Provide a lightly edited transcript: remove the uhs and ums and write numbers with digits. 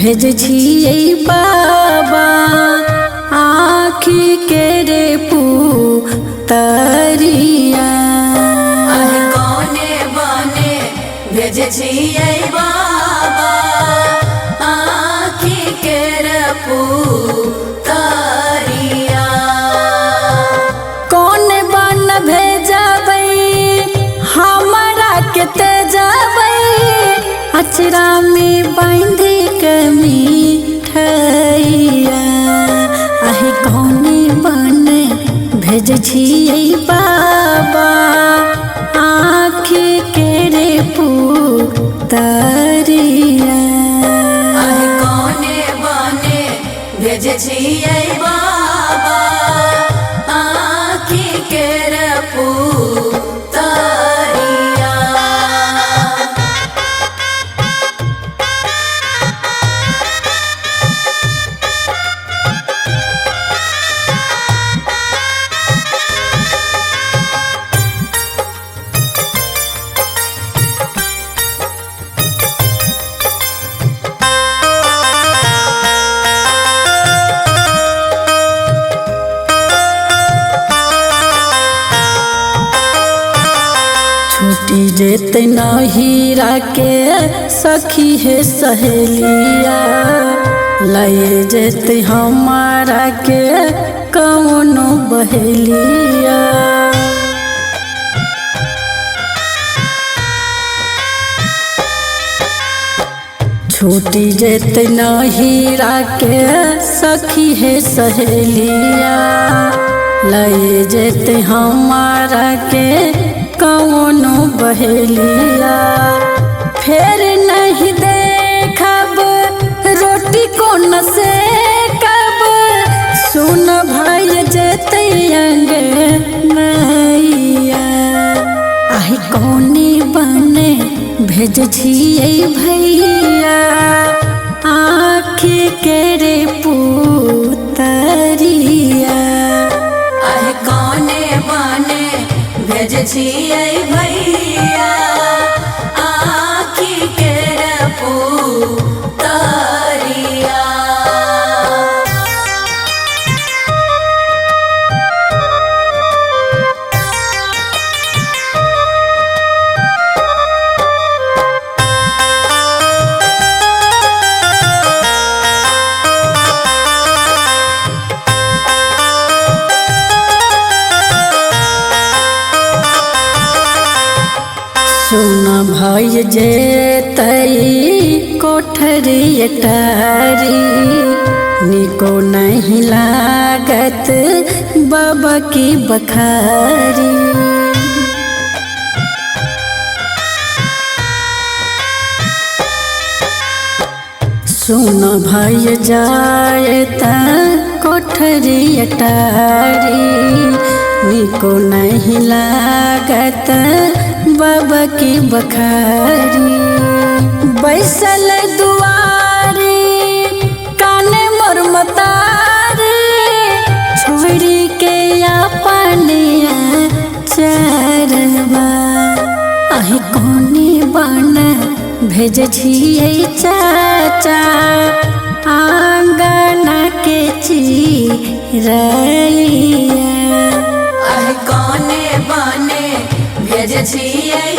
भेज छियै बाबा आँखि के रे पुतरिया। आहे कोने बने भेज छियै बाबा आँखि के रे पुतरिया। कौन बन भेजबै हमरा के तेजबै, अचरा में बांधि के मिठैया। आहे कौने बन भेज छियै बाबा आँखि के रे पुतरिया। आहे कोने बने भेज छियै बाबा आँखि के रे पुतरिया। छूटी जेतै नहीरा के सखी हे सहेलिया, लए जेतै हमारा के कौनो बहेलिया। छूटी जेतै नहीरा के सखी हे सहेलिया, लए जेतै हमारा के कौनो बहेलिया। फेर नहीं देखब रोटी कोन से कब, सुन भाई जेतै अंगनैया। आहि कोने बने भेज छियै भैया आँखि के रे पुतरिया। आहे कोने बने भेज छियै भैया आँखि के रे पुतरिया। सुन भय जेतै कोठरी अटारी, निको नहीं लागत बाबा की बखारी। सुन भय जायता कोठरी अटारी, निको नहीं लागत बाबा की बखारी। बैसल दुआरी काने मोर मतारी, छोड़ी के अपने चरवा। आहि कोने बन भेज छियै चाचा आंगन के चिरैया। आहे कोने बने भेज छियै